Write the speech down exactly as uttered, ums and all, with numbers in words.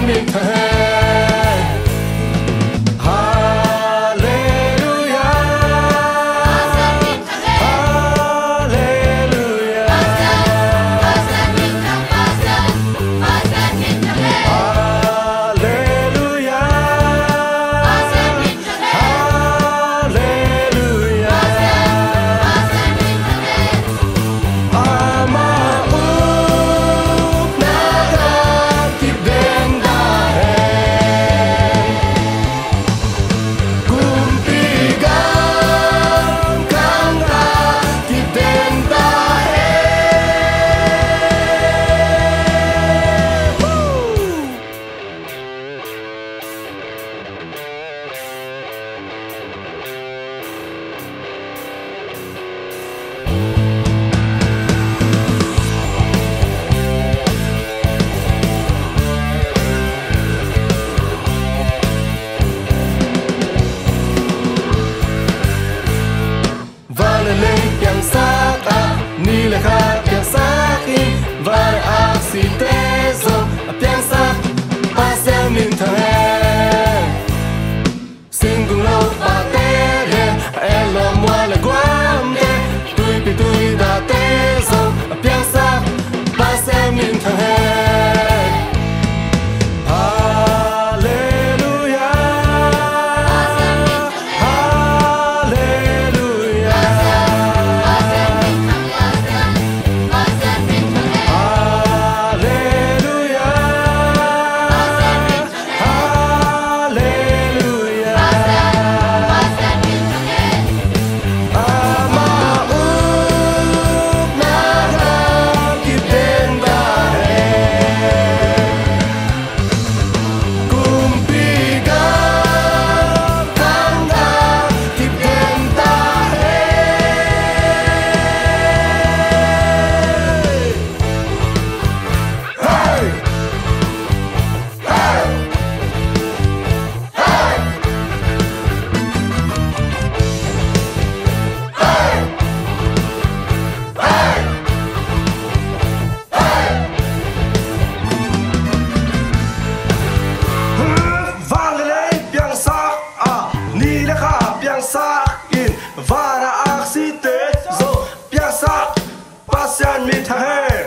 Min thang hen. Halleluia. Halleluia. Halleluia. Halleluia. Amah ukna gam kip den ta hen. Kumpi gam kang gam kip den ta hen. Van le lei piangsak a, ni le kha piangsak in, van le aksite zong a piangsak Pasian min thang hen. Singkung lo pate le a et lawm mual le guamte, tuipi tuidate zong a piangsak Pasian min thang hen. Halleluia. Halleluia. Halleluia. Halleluia. Amah ukna gam kip den ta hen. Kumpi gam kang gam kip den ta hen. Hey! Van le lei piangsak a, ni le kha piangsak in, van a aksite zong piangsak Pasian min thang hen.